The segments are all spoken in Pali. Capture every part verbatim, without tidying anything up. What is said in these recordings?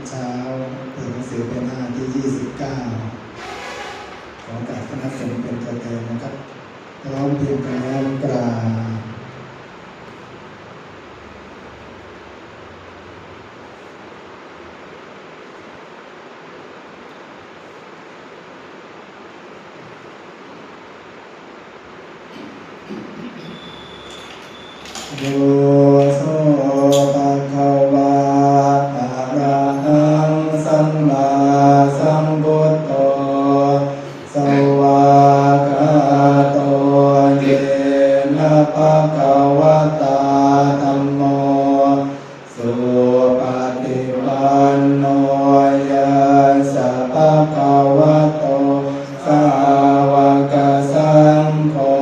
เช้า เปิดหนังสือเป็นหน้าที่ ยี่สิบเก้า ขอโอกาสคณะสงฆ์เป็นตัวแทนนะครับ พร้อมเพียงกันแล้วกราบ Yo so bhagavā arahaṃ sammāsambuddho, svākkhāto yena bhagavatā dhammo, supaṭipanno yassa bhagavato sāvakasaṅgho,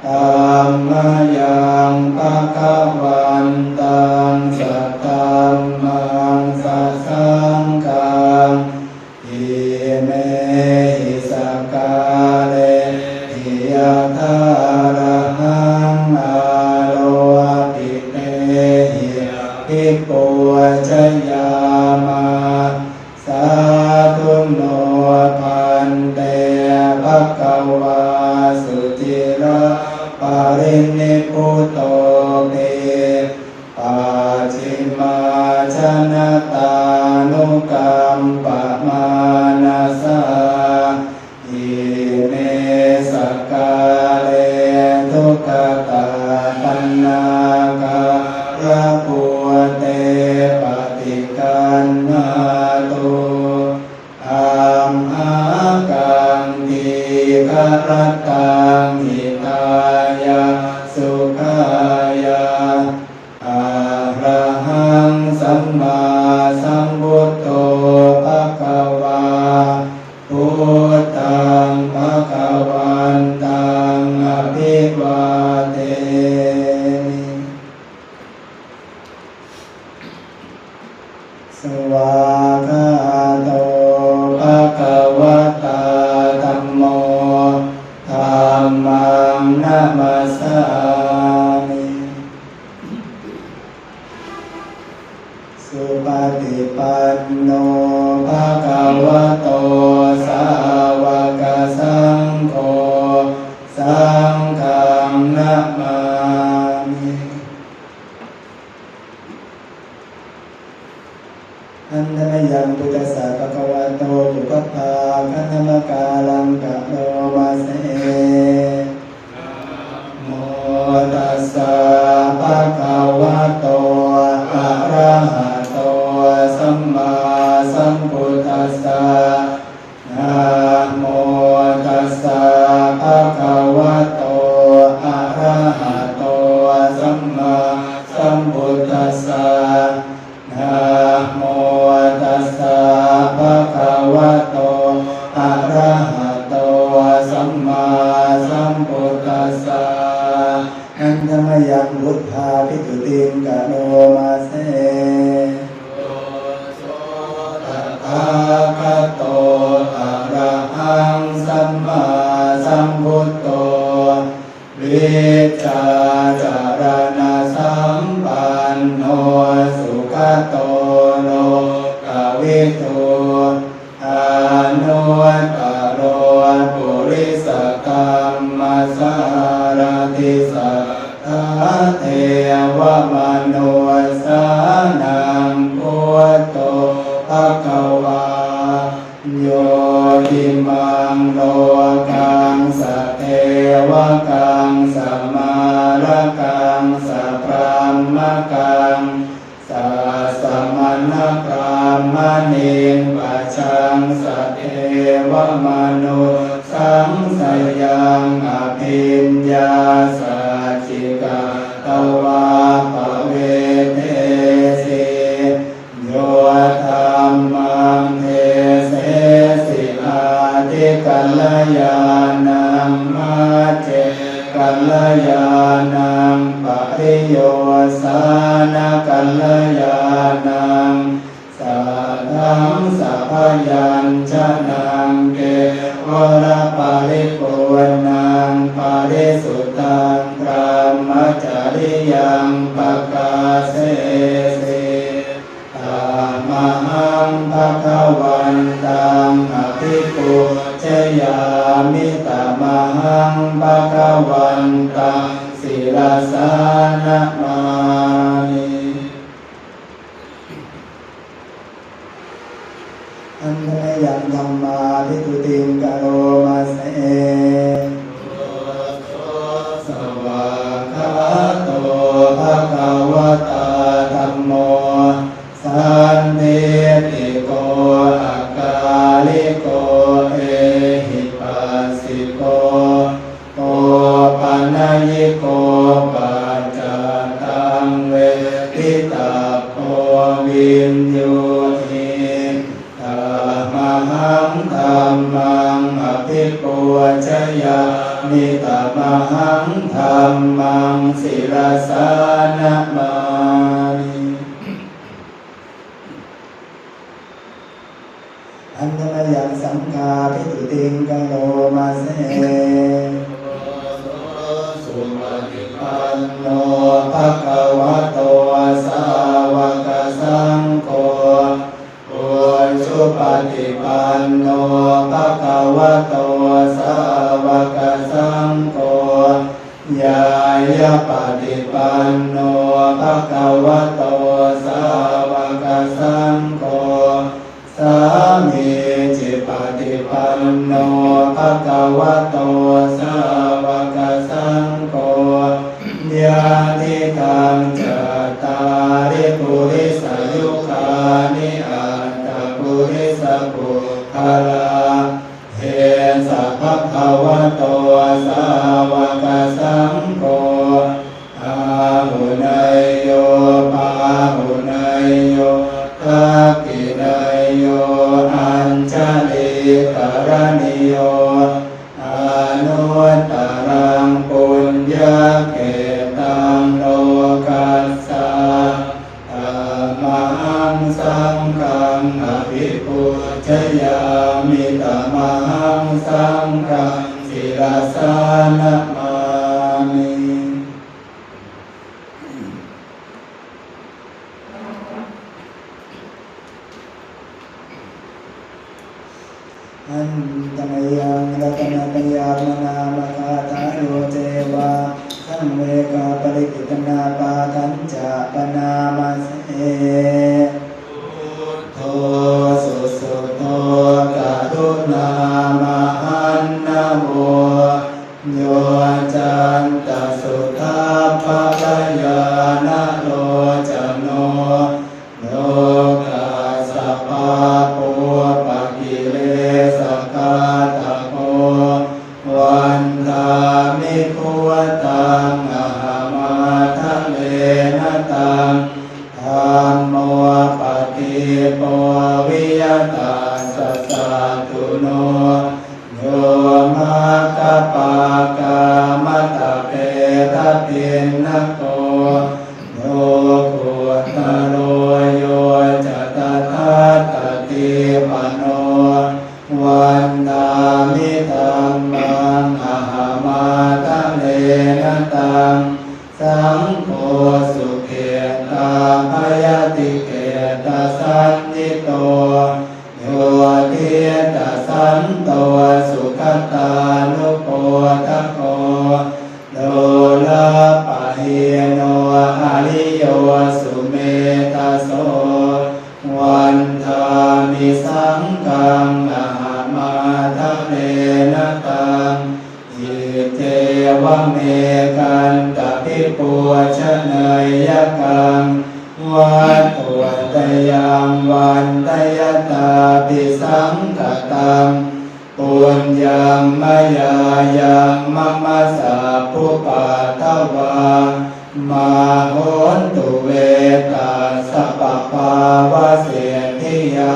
tammayaṃ bhagavantaṃ sadhammaṃ sasaṅghaṃ, imehi sakkārehi yathārahaṃ āropitehi abhipūjayāma. Sādhu no bhante bhagavā suciraparinibbutopi, pacchimājanatānukampamānasā, ime sakkāre duggatapaṇṇākārabhūte paṭiggaṇhātu, amhākaṃ dīgharattaṃ hitāya sukhāya. Arahaṃ sammāsambuddho bhagavā, buddhaṃ bhagavantaṃ abhivādemi. Svākkhāto bhagavatā dhammo, dhammaṃ namassāmi. Supaṭipanno bhagavato sāvakasaṅgho, saṅghaṃ namāmi. Handa mayaṃ buddhassa bhagavato pubbabhāganamakāraṃ karoma se. Namo tassa bhagavato arahato sammāsambuddhassa. Namo tassa bhagavato arahato sammāsambuddhassa. Namo tassa bhagavato arahato sammāsambuddhassa. Handa mayaṃ buddhābhistutiṃ karoma se. Yo so tathāgato arahaṃ sammāsambuddho, vijjācaraṇasampanno sugato lokavidū, anuttaro purisadammasārathi satthā devamanussānaṃ buddho bhagavā. Yo imaṃ lokaṃ sadevakaṃ samārakaṃ sabrahmakaṃ sassamaṇabrāhmaṇiṃ pajaṃ sadevamanussappaṃ sayaṃ abhiññā sacchikatvā pavedesi. Yo dhammaṃ desesi atthi kalyāṇaṃ majjhe kalyāṇaṃ pariyosāna kalyāṇaṃ saddhaṃ sabyañjanaṃ kevalaparipuṇṇaṃ parisuddhaṃ brahmacariyaṃ pakāsesi. Tamahā Ditabbo viññūhi. Tamahaṃ dhammaṃ abhipūjayāmi, tamahaṃ dhammaṃ sirasā namāmi. Handa mayaṃ saṅghābhistutiṃ karoma se. Supaṭipanno bhagavato sāvakasaṅgho, ujupaṭipanno bhagavato sāvakasaṅgho, ñāyapaṭipanno bhagavato sāvakasaṅgho, sāmīcipaṭipanno bhagavato sāvakasaṅgho, yadidaṃ cattāri purisayugāni aṭṭha purisapuggalā, esa bhagavato sāvakasaṅgho, āhuneyyo pāhuneyyo dakkhiṇeyyo añjalikaraṇīyo, anuttaraṃ puññakkhettaṃ lokassā. Tamahaṃ saṅghaṃ abhipūjayāmi, tamahaṃ saṅghaṃ sirasā namāmi. Handa mayaṃ ratanattayamānāmagāthāyo ceva saṃvegaparidevanā pāṭhañca bhaṇāma se. Buddho susuddho karuṇāmahaṇṇavo, yoccantasuddhaparañāṇalocano, lokassa pāpūpakilesaghātako, vandāmi buddhaṃ ahamādarena taṃ. Dhammo padīpo viya tassa satthuno, yo maggapākāmatapetaphinnako, lokuttaro yo ca tadatthadīpano, vandāmi dhammaṃ ahamādarena taṃ. Saṅgho sukhetabbhayatikkhettasaññito, yo diṭṭhasanto sugatānupodako, lolappahīno ariyo sumettaso, vandāmi saṅghaṃ ahamādarena taṃ. Iccevamekantabhipūjaneyakaṃ, vatthuttayaṃ vandayatābhisaṅkhataṃ, puññaṃ mayā yaṃ mama sabbupaddavā, mā hontu ve tassa pabhāvasiddhiyā.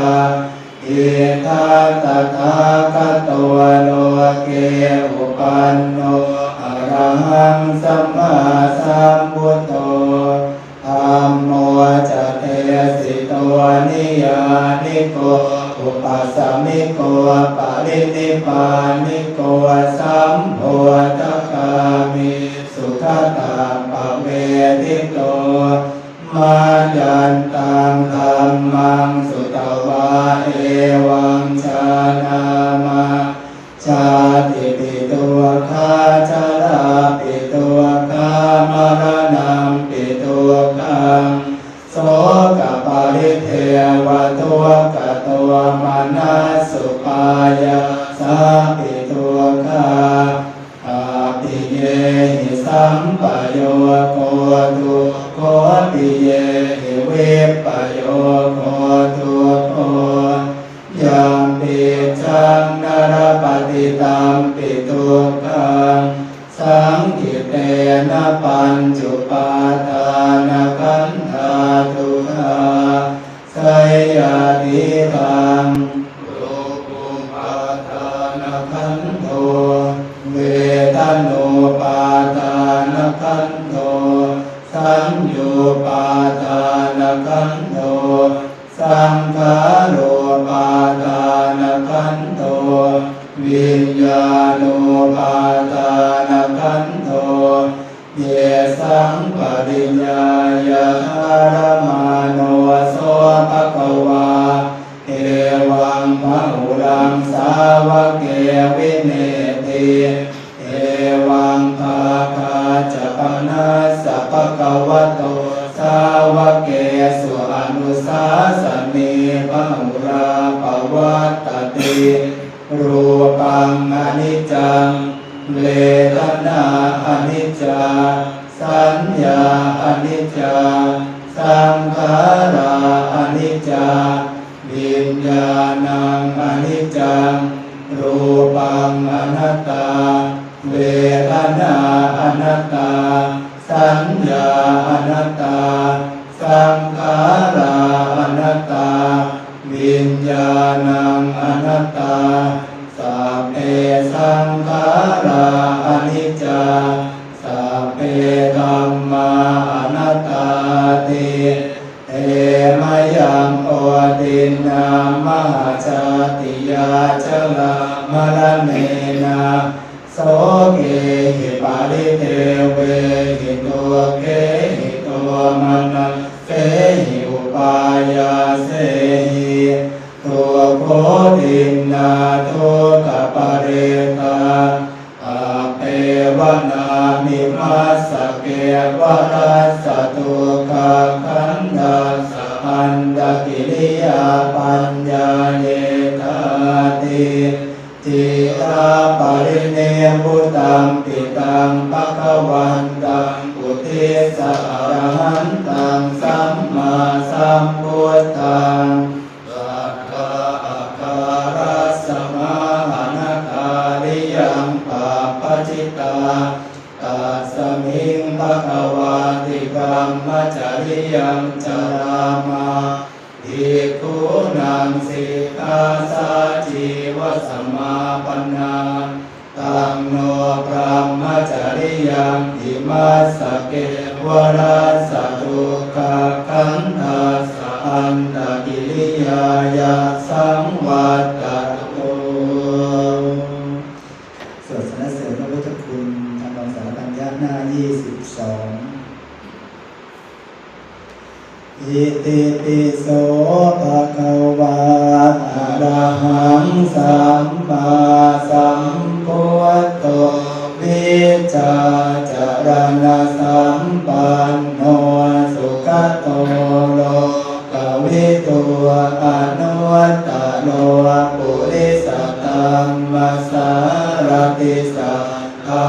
Idha tathāgato loke uppanno arahaṃ sammāsambuddho, dhammo ca desito niyyāniko upasamiko parinibbāniko sambodhagāmī sugatappavedito. Mayantaṃ dhammaṃ sutvā evaṃ jānāma, jātipi dukkhā jarāpi dukkhā maraṇampi dukkhaṃ, sokaparidevadukkhadomanassupāyāsāpi dukkhā, appiyehi sampayogo dukkho, piyehi vippayogo dukkho, yampicchaṃ na labhati tampi dukkhaṃ, saṅkhittena pañcupādānakkhandhā dukkhā. Seyyathidaṃ, rūpupādānakkhandho, vedanupādānakkhandho, saññupādānakkhandho, saṅkhārupādānakkhandho, viññānupādānakkhandho. Yesaṃ pariññāya dharamāno so bhagavā, evaṃ bahulaṃ sāvake vineti. Evaṃ bhāgā ca panassa bhagavato sāvakesu anusāsanī bahulā pavattati. Rūpaṃ aniccaṃ, vedanā aniccā, saññā aniccā, saṅkhārā aniccā, viññāṇaṃ aniccaṃ. Rūpaṃ anattā, vedanā anattā, saññā anattā, saṅkhārā anattā, viññāṇaṃ anattā. Sabbe saṅkhārā aniccā, sabbe dhammā anattāti. Te mayaṃ otiṇṇā mahāsātiyā jarāmaraṇena sokehi paridevehi dukkhehi domanassehi upāyāsehi. Dukkhotiṇṇā dukkhaparetā appeva nāmi massa kevalassa dukkhakhandhassa antakiriyā paññāyethāti. Ciraparinibbutampi taṃ bhagavantaṃ uddissa arahantaṃ sammāsambuddhaṃ saddhatthakkārasamāhanakāriyaṃ pabbajitā. Tasmiṃ bhagavāti brahmacariyaṃ carāmā bhikkhūnaṃ sikkhāsājīvasamāpannā. Taṃ no brahmacariyaṃ imassa kevalassa dukkhakhandhassa antakiriyāya saṃvattatu. สวดสรรเสริญพระพุทธคุณ ทำนองสารพัญญะ หน้า ยี่สิบสอง Itipi so bhagavā arahaṃ sammāsambuddho vijjācaraṇasampanno sugato lokavidū anuttaro purisadammasārathi satthā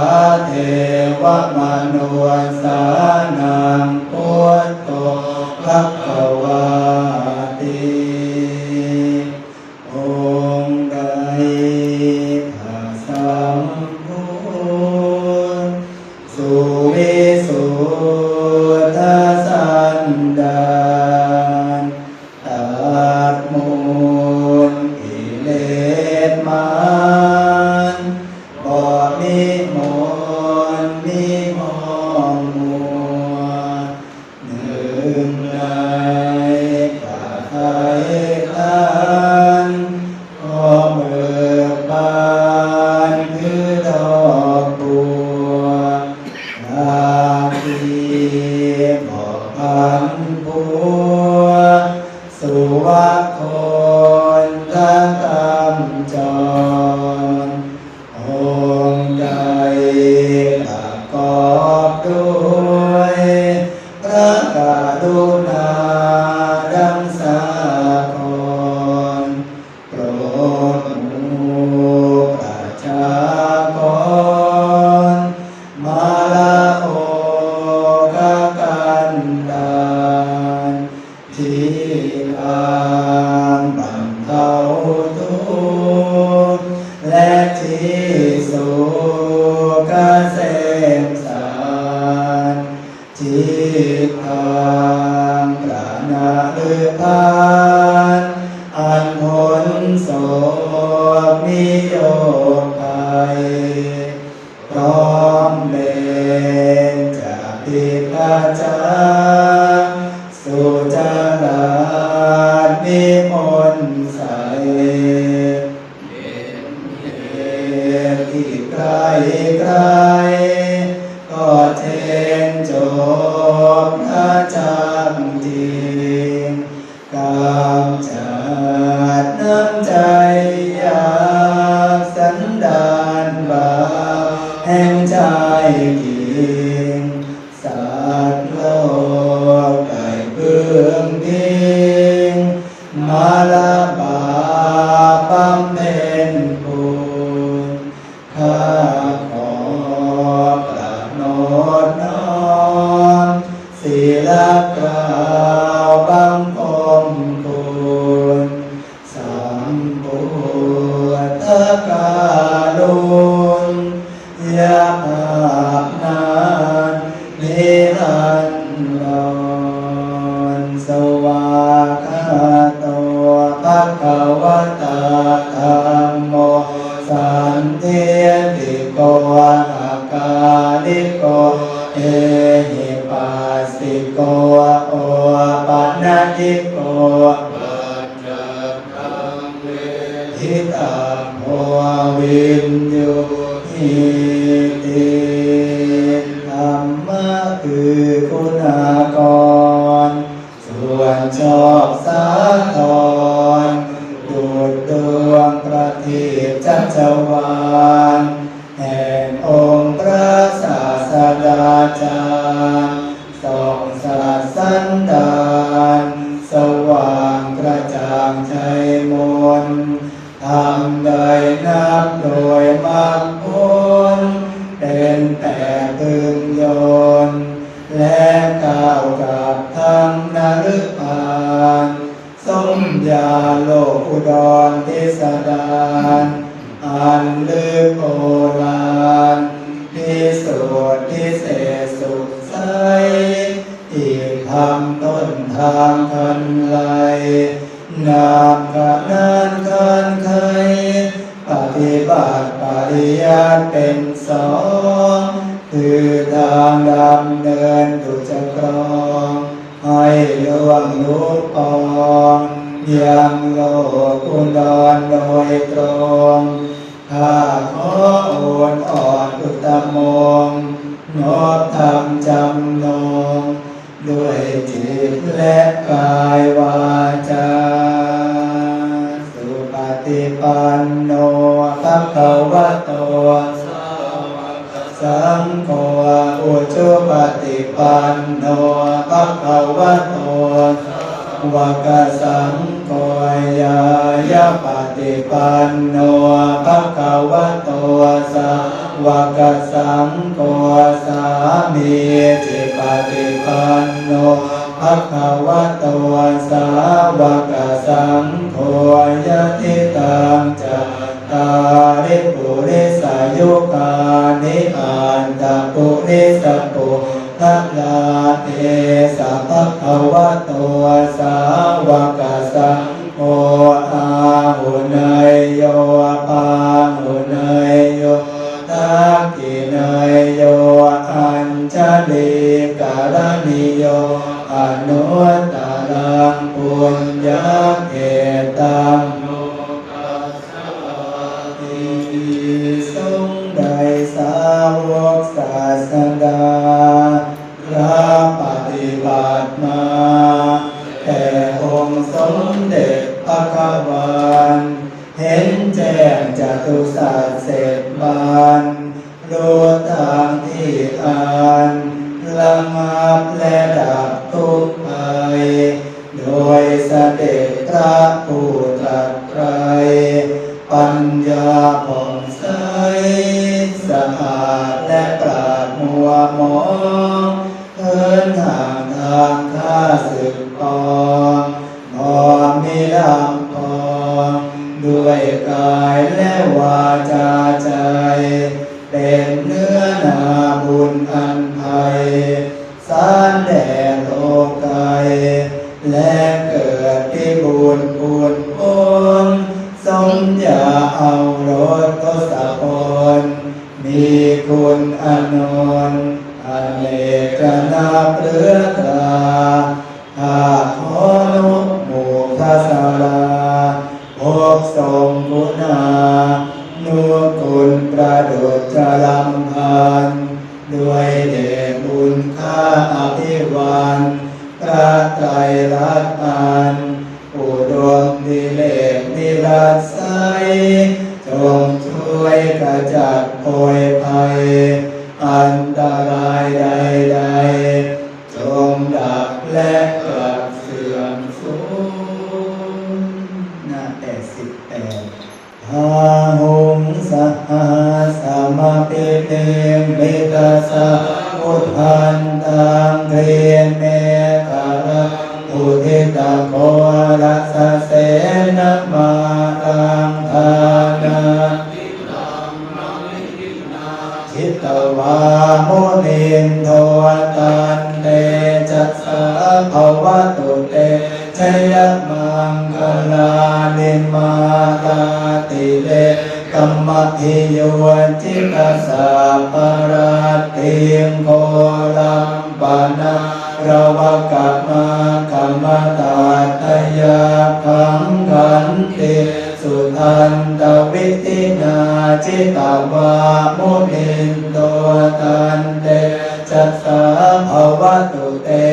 devamanussānaṃ buddho bhagavāti. องค์ใดพระสัมพุทธ สุวิสุทธสันดาน ตัดมูลกิเลสมาร บ่มีมนมีหมองมัว หนึ่งในพระทัยท่าน ก็เบิกบานคือดอกบัว ราตรีบอกพันผัว สุวะคนทะกำจร องค์ใดประกอบด้วยพระกรุณาดังสากล โปรดหมู่ประชากร มาลาโอคกันดาร ที่ทางบรรเทาทุกข์ และที่สุขเกษมสาร ที่ทางประ จรัสวิมลใส เป็นเหตุที่ใครๆ ก็เจนจบพระจำจริง กำจัดน้ำใจหยาบสันดานบาปแห่งชายหญิง สัตว์โลกได้พึงทิ้งมลบาปบำเพ็ญบุญ ข้าขอกราบนอบน้อม ศีลกล่าวบังคมคุณ สัมปุทธการุณยภาพนั้นนิรันดร สวากขาโต ภะคะวะตา ธัมโม สันทิฏฐิโก อะกาลิโก เอหิปัสสิโก โอปะนัยยิโก ปัจจ หิตัง โพ วิญญูหิติ ธรรมะคือคุณากร ส่วนชอบสาธร ดุจดวงประทีปชัชวาล แห่งองค์พระศาสดาจารย์ ส่องสัตว์สันดาน สว่างกระจ่างชัยมนต์ ธรรมใดนับโดยมรรคผล เป็นแปดพึงยนต์ และก้าวกับทั้งนฤพาน สมญาโลกอุดรพิสดาร อันลึกโอฬาร พิสุทธิเศษสุขใส อีกธรรมต้นทางคันไล นามขนานคานไข ปฏิบัติปริยัติเป็นสอง คือทางดำเนินตุจกรอง ให้ล่วงรู้ปอง ยังโลกุณดรโดยตรง ข้าขอโอนอ่อนอุตตมงค์ นอบธรรมจำนง ด้วยจิตและกายวาจา สุปฏิปันโน ภะคะวะโต สาวกสังโฆ อุจุปฏิปันโน ภะคะวะโต สาวกสังโฆ ญาณปฏิปันโน ภะคะวะโต สาวกสังโฆ สามีจิปฏิปันโน ภะคะวะโต สาวกสังโฆ ยะทิตัง จัตตาริ ปุริสายุกานิ อัตถะปุริสะปุคคลา เอสะ ภะคะวะโต สาวกสังโฆ อาหุเนยโย ปาหุเนยโย ทักขิเนยโย อัญชลีกรณีโย อนุตตรัง ปุญญาเขตัง โลกัสสาติ สงฆ์ใดสาวกศาสดา รับปฏิบัติมา แต่องค์สมเด็จพระกวาน เห็นแจ้งจตุสัจเจ็ดบาน รู้ทางที่อันระงับและดับทุกข์ภัย โดยเสด็จพระผู้ตรัสไตร ปัญญาผ่องใส สะอาดและปราดมัวหมอง เหินห่างทางข้าศึกปอง พร้อมมิลำพอง ด้วยกายและวาจาใจ เป็นเนื้อนาบุญอันไพศาลแด่โลกัย และเกิดพิบูลย์พูนพ้น สมญาเอารสทศพล มีคุณอานนท์ อเนกจะนับเลือนตรา ข้าข นุโมทสารา พบทรงคุณานุคุณประดุจจรัมพันธ์ ด้วยเดชบุญข้าอภิวัน พระไตรรัตน์อันอุดมดิเรกนิรัศไสย จงช่วยขจัดโพยภัย อันตรายใดๆ จงดับและกลับเสื่อมสูญ หน้าแปดสิบแปด Bāhuṃ sahassamabhinimmitasāvudhantaṃ, grīmekhalaṃ uditaghorasasenamāraṃ, dānādidhammavidhinā jitavā munindo, tantejasā bhavatu te jayamaṅgalāni. Mārātirekamabhiyujjhitasabbarattiṃ, ghorampanāḷavakamakkhamathaddhayakkhaṃ, khantīsudantavidhinā jitavā munindo, tantejasā bhavatu te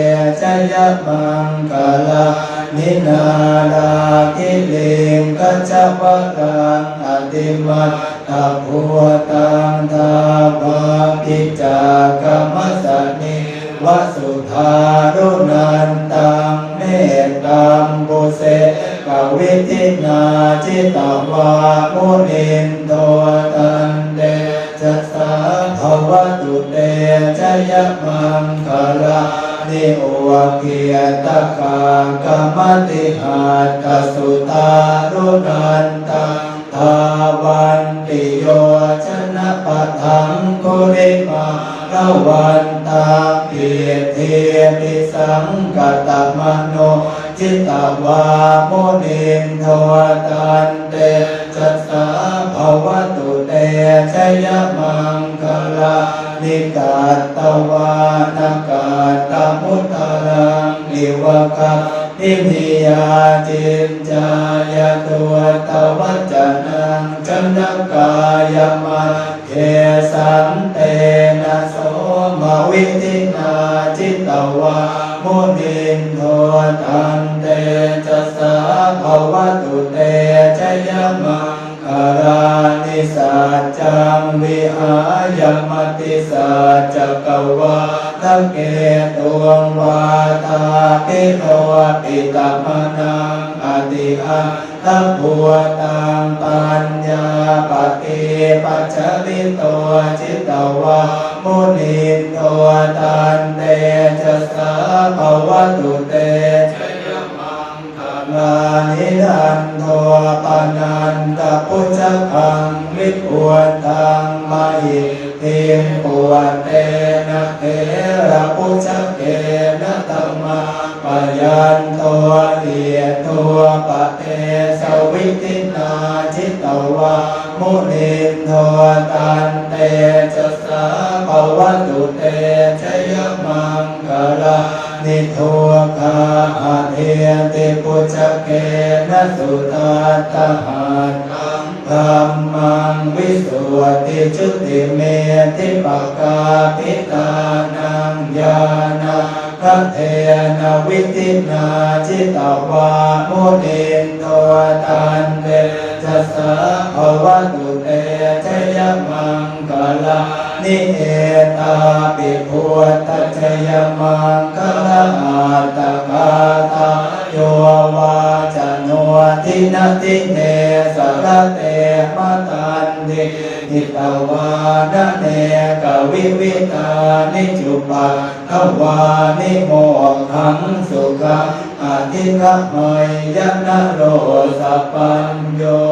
jayamaṅgalāni. Nāḷāgiriṃ gajavaraṃ atimattabhūtaṃ, dāvaggicakkamasanīva sudāruṇantaṃ, mettambusekavidhinā jitavā munindo, tantejasā bhavatu te jayamaṅgalāni. Ukkhittakhaggamatihatthasudāruṇantaṃ, dhāvantiyojanapathaṅgulimālavantaṃ, iddhībhisaṅkhatamano jitavā munindo, tantejasā bhavatu te jayamaṅgalāni. Katvāna kaṭṭhamudaraṃ iva gabbhinīyā, ciñcāya duṭṭhavacanaṃ janakāyamajjhe, santena somavidhinā jitavā munindo, tantejasā bhavatu te jayamaṅgalāni. Saccaṃ vihāya matisaccakavādaketuṃ, vādābhiropitamanaṃ atiandhabhūtaṃ, paññāpadīpajalito jitavā munindo, tantejasā bhavatu te jayamaṅgalāni. Nandopanandabhujagaṃ vibudhaṃ mahiddhiṃ, puttena therabhujagena damāpayanto, iddhūpadesavidhinā jitavā munindo, tantejasā bhavatu te jayamaṅgalāni. Duggāhadiṭṭhibhujagena sudaṭṭhahatthaṃ, brahmaṃ visuddhijutimiddhibakābhidhānaṃ, ñāṇāgadena vidhinā jitavā munindo, tantejasā bhavatu te jayamaṅgalāni. Etāpi buddhajayamaṅgalaaṭṭhagāthā, yo vācano dinadine sarate matandī, hitvānanekavividhāni cupaddavāni, mokkhaṃ sukhaṃ adhigameyya naro sapañño.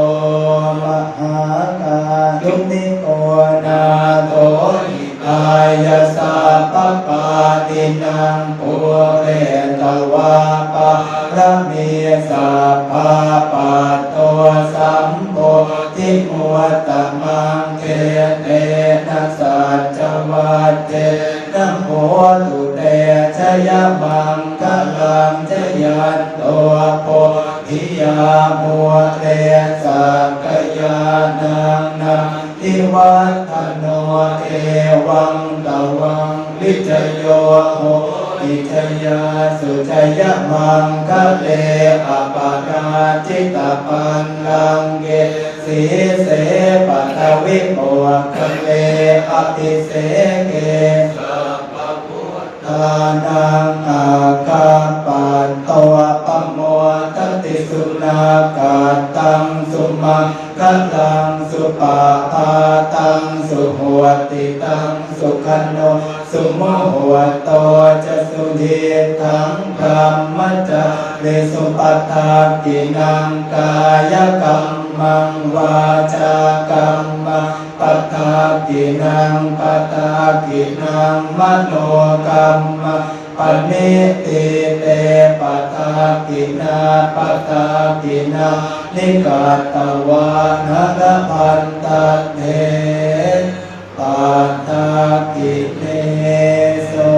Mahākāruṇiko nātho hitāya sabbapāṇinaṃ, pūretvā pāramī sabbā patto sambodhimuttamaṃ, etena saccavajjena hotu te jayamaṅgalaṃ. Jayanto bodhiyā mūle sakyānaṃ nandivaḍḍhano, evaṃ tvaṃ vijayo hohi jayassu jayamaṅgale, aparājitapallaṅke sīse paṭhavipokkhare, abhiseke sabbabuddhānaṃ aggappatto pamodati. Sunakkhattaṃ sumaṅgalaṃ supabhātaṃ suhuṭṭhitaṃ, sukhaṇo sumuhutto ca suyiṭṭhaṃ brahmacārisu. Padakkhiṇaṃ kāyakammaṃ vācākammaṃ padakkhiṇaṃ, padakkhiṇaṃ manokammaṃ paṇidhī te padakkhiṇā, padakkhiṇāni katvāna labhantatthe padakkhiṇe. So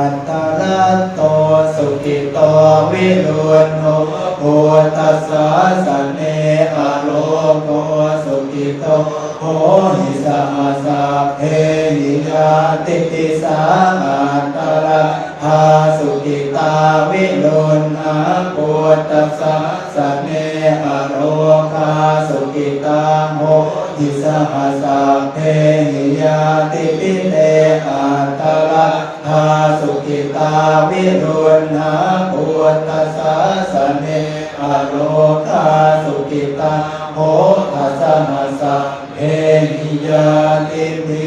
atthaladdho sukhito viruḷho buddhasāsane, arogo sukhito hohi saha sabbehi ñātibhi. Sā atthaladdhā sukhitā viruḷhā buddhasā sane, arogā sukhitā hohi saha sabbehi ñātibhi. Te atthaladdhā sukhitā viruḷhā buddhasāsane, arogā sukhitā hotha saha sabbehi ñātibhi.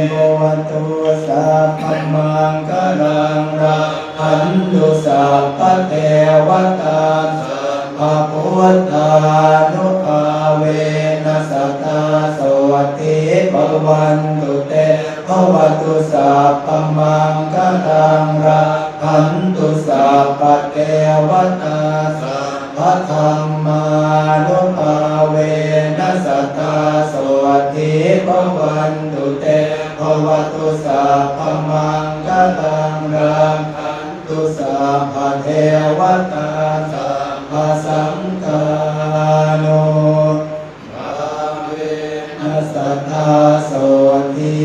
Bhavatu sabbamaṅgalaṃ, rakkhantu sabbadevatā, sabbabuddhānubhāvena sadā sotthī bhavantu te. Bhavatu sabbamaṅgalaṃ, rakkhantu sabbadevatā, sabbadhammānubhāvena sadā sotthī bhavantu te. Bhavatu sabbamaṅgalaṃ, rakkhantu sabbadevatā, sabbasaṅghānubhāvena sadā sotthī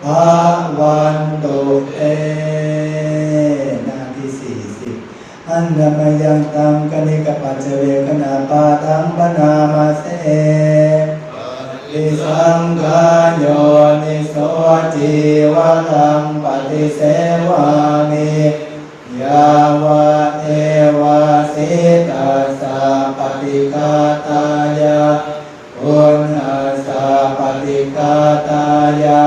bhavantu te. หน้าที่สี่สิบ Handa mayaṃ taṃ kaṇikapaccavekkhaṇapāṭhaṃ bhaṇāma se. Paṭisaṅkhā yoniso cīvaraṃ paṭisevāmi, yāvadeva sītassa paṭighātāya, uṇhassa paṭighātāya,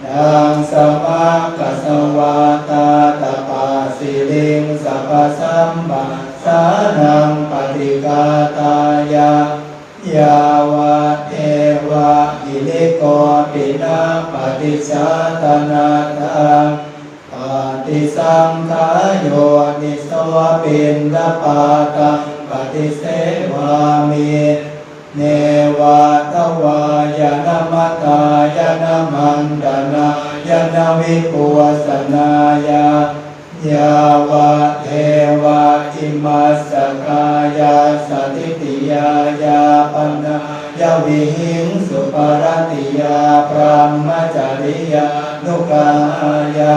daṃsamakasavātātapasiriṃsapasamphassānaṃ paṭighātāya, yāvadeva hirikopinapaṭicchādanatthaṃ. Paṭisaṅkhā yoniso piṇḍapātaṃ paṭisevāmi, neva davāya na madāya na maṇḍanāya na vibhūsanāya, yāvadeva imassa kāyassa ṭhitiyā yāpanāya vihiṃsuparatiyā brahmacariyānuggahāya,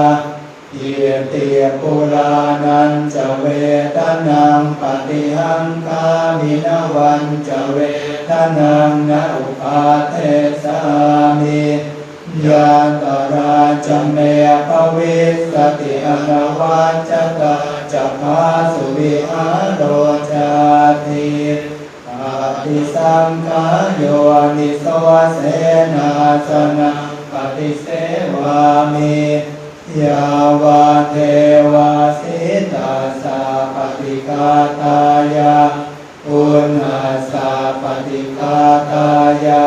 iti purāṇañca vedanaṃ paṭihaṅkhāmi navañca vedanaṃ na uppādessāmi, yātrā ca me bhavissati anavajjatā ca phāsuvihāro cāti. Paṭisaṅkhā yoniso senāsanaṃ paṭisevāmi, yāvadeva sītassa paṭighātāya, uṇhassa paṭighātāya,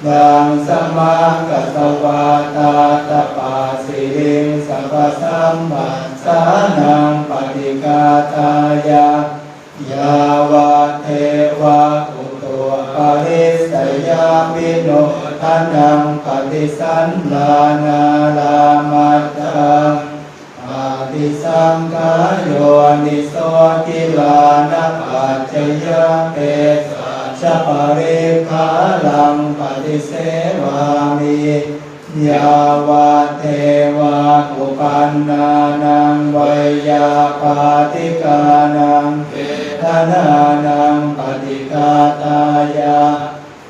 daṃsamakasavātātapasiriṃsapasamphassānaṃ paṭighātāya, yāvadeva utuparissayavinodanaṃ paṭisallānārāmatthaṃ Saṅghā yoniso gilānapaccayabhesajjaparikkhāraṃ paṭisevāmi, yāvadeva uppannānaṃ veyyābādhikānaṃ vedanānaṃ paṭighātāya,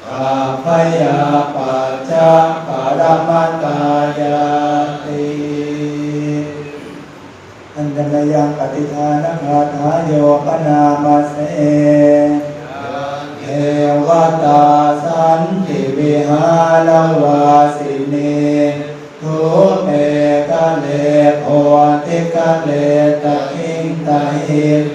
abyāpajjhaparamatāyāti. Handa mayaṃ pattidānagāthāyo bhaṇāma se. Yā devatā santi vihāravāsinī, thūpe ghare bodhighare tahiṃ tahiṃ,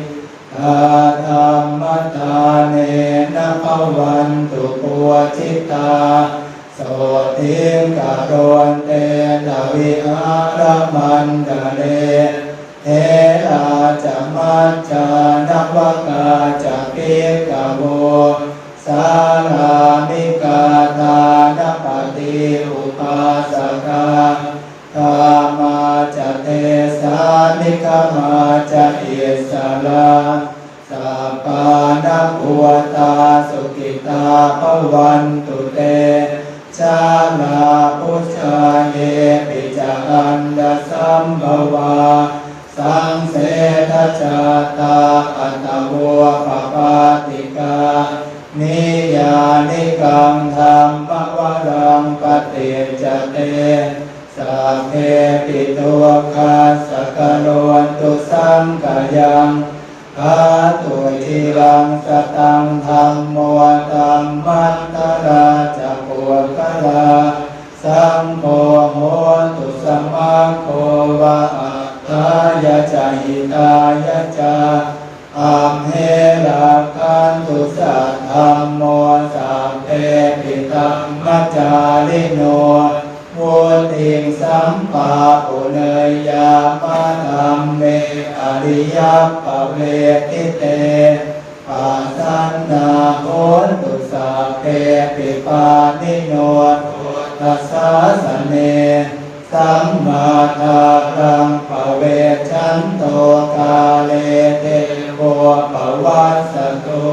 tā dhammadānena bhavantu pūjitā, sotthiṃ karontedha vihāramaṇḍale. Therā ca majjhā navakā ca bhikkhavo, sārāmikā dānapatī upāsakā, gāmā ca desā nigamā ca issarā, sappāṇabhūtā sukhitā bhavantu te. Jalābujā yepi ca aṇḍasambhavā, saṃsedajātā athavopapātikā, niyyānikaṃ dhammavaraṃ paṭicca te, sabbepi dukkhassa karontu saṅkhayaṃ. Ṭhātu ciraṃ sataṃ dhammo, dhammaddharā ca puggalā, saṅgho hotu samaggo va, atthāya ca hitāya ca. Amhe rakkhatu saddhammo, sabbepi dhammacārino, vuḍḍhiṃ sampāpuṇeyyāma, dhamme ariyappavedite. Pasannā hontu sabbepi, pāṇino buddhasāsane. Sammādhāraṃ pavecchanto, kāle devo pavassatu.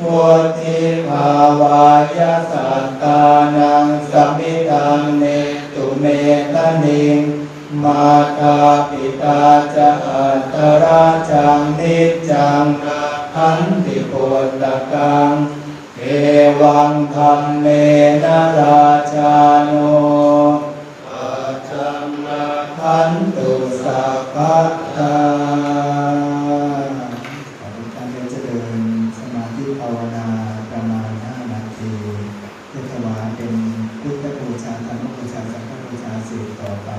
Vuḍḍhibhāvāya sattānaṃ, samiddhaṃ netu medaniṃ. Mātā pitā ca atrajaṃ, niccaṃ rakkhanti puttakaṃ. Evaṃ dhammena rājāno, pajaṃ rakkhantu sabbadā. ขอทุกท่านได้เจริญสมาธิภาวนาประมาณห้านาที เพื่อถวายเป็นพุทธบูชา ธรรมบูชา สังฆบูชาสืบต่อไป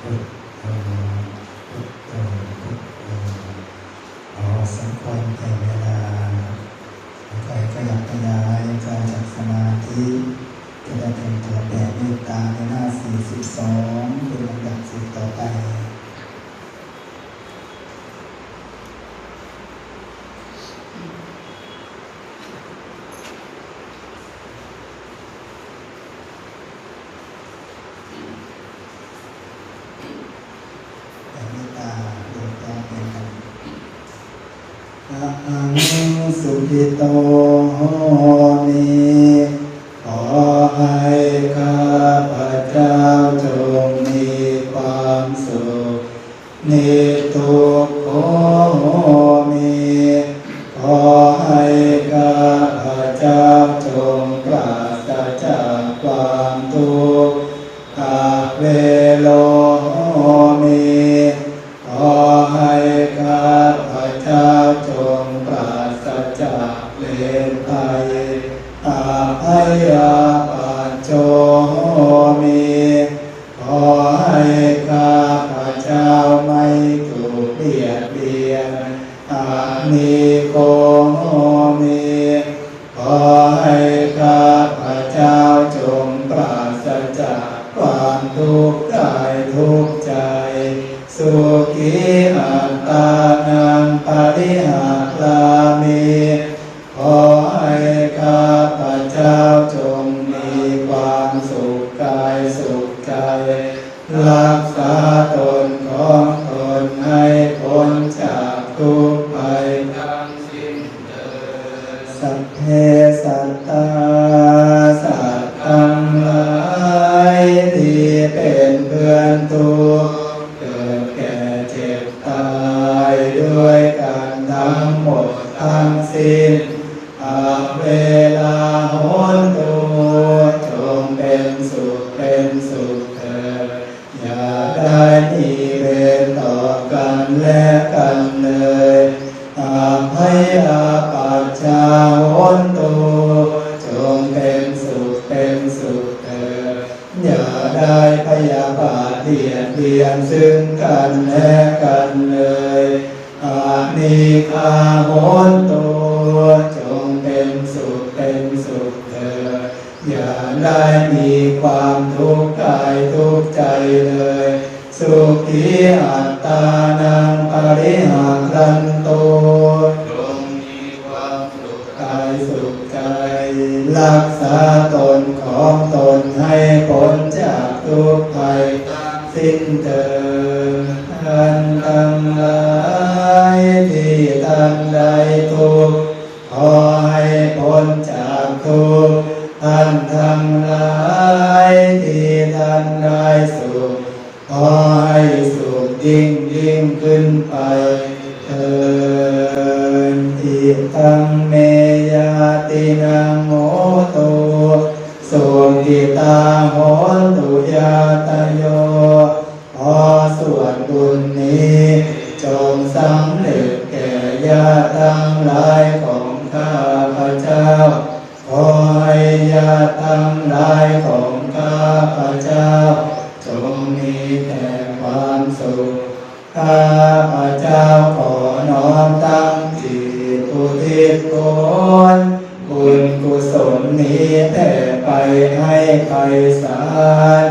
พุทโธ พุทโธ พุทโธ ขอสมควรแก่เวลา ขอให้ขยับขยายกายจากสมาธิ จะได้เตรียมตัวแผ่เมตตาในหน้า สี่สิบสอง เป็นลำดับสืบต่อไป แผ่เมตตาโดยพร้อมเพรียงกัน Ahaṃ sukhito homi ขอให้ข้าพเจ้าจงมีความสุข Niddukkho homi ขอให้ข้าพเจ้าจงปราศจากความทุกข์ Avero homi ขอให้ข้าพเจ้าจงปราศจากเวรภัย Abyāpajjho homi ขอให้ข้าพเจ้าไม่ถูกเบียดเบียน Anīgho homi ขอให้ข้าพเจ้าจงปราศจากความทุกข์กายทุกข์ใจ Sukhī attānaṃ pariharāmi ขอให้ข้าพเจ้าจงมีความสุขกายสุขใจ รักษาตนของตนให้พ้นจากทุกข์ภัยทั้งสิ้นเถิด Sabbe sattā สัตว์ทั้งหลายที่เป็นเพื่อนทุกข์ เกิดแก่เจ็บตายด้วยกันทั้งหมดทั้งสิ้น Averā hontu จงเป็นสุขเป็นสุขเถิด อย่าได้มีเวรต่อกันและกันเลย Abyāpajjhā hontu จงเป็นสุขเป็นสุขเถิด อย่าได้พยาบาทเบียดเบียนซึ่งกันและกันเลย Anīghā hontu จงเป็นสุขเป็นสุขเถิด อย่าได้มีความทุกข์กายทุกข์ใจเลย Sukhī attānaṃ pariharantu จงมีความสุขกายสุขใจ รักษาตนของตนให้พ้นจากทุกข์ภัยทั้งสิ้นเถิด ท่านทั้งหลายที่ท่านได้ทุกข์ ขอให้พ้นจากทุกข์ ท่านทั้งหลายที่ท่านได้สุข ขอให้สุขยิ่งยิ่งขึ้นไปเถิด Idaṃ me ñātīnaṃ hotu, sukhitā hontu ñātayo. ขอส่วนบุญนี้จงสำเร็จแก่ญาติทั้งหลายของข้าพเจ้า ขอให้ญาติทั้งหลายของข้าพเจ้า จงมีแต่ความสุข ข้าพเจ้าขอน้อมตั้งจิตอุทิศผลบุญกุศลนี้แผ่ไปให้ไพศาล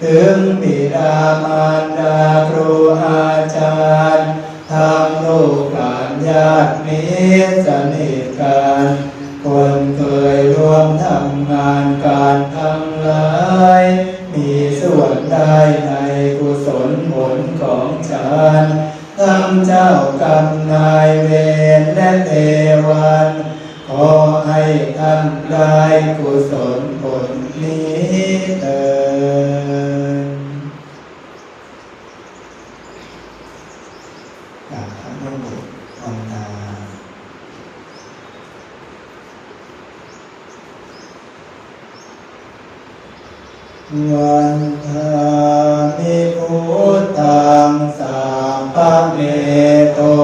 ถึงบิดามารดาครูอาจารย์ ทั้งลูกหลานญาติมิตรสนิทกัน คนเคยร่วมทำงานการทั้งหลาย มีส่วนได้ในกุศลผลของฉัน ทั้งเจ้ากรรมนายเวรและเทวัน ขอให้ท่านได้กุศลผลนี้เถิด กราบพระพุทธองค์ Vandāmi buddhaṃ sabbameto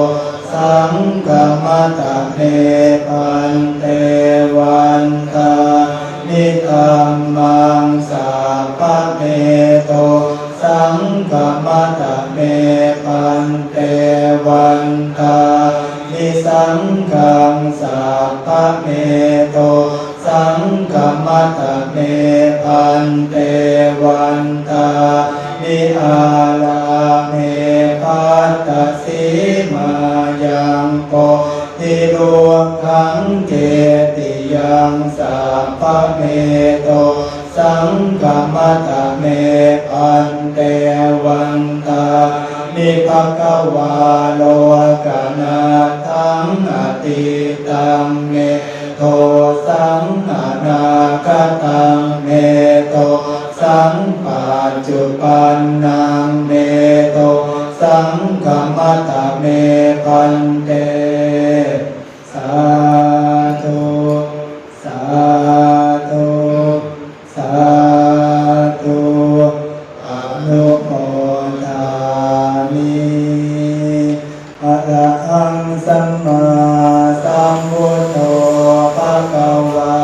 saṅghamata me bhante. Vandāmi dhammaṃ sabbameto saṅghamatha me bhante, vandāmi saṅghaṃ sabbameto saṅghamatha me bhante, vandāmi ārāme bhattasīmāyaṃ bodhirukkhaṃ cetiyaṃ sabbameto saṅghamatha me bhante, vandāmi bhagavā lokanatham atītam me dosaṃ anāgatam me dosaṃ paccuppannam me dosaṃ khamatha me bhante. Sādhu, sādhu, sādhu. Anumodāmi. Arahaṃ sammāsambuddho bhagavā,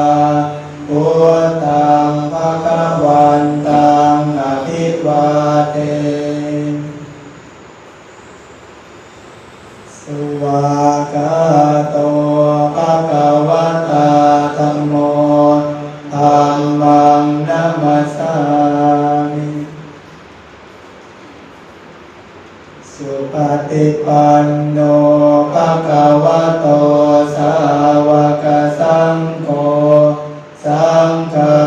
buddhaṃ bhagavantaṃ abhivādemi. Svākkhāto bhagavatā dhammo, dhammaṃ namassāmi. Supaṭipanno bhagavato sāvakasaṅgho, saṅghaṃ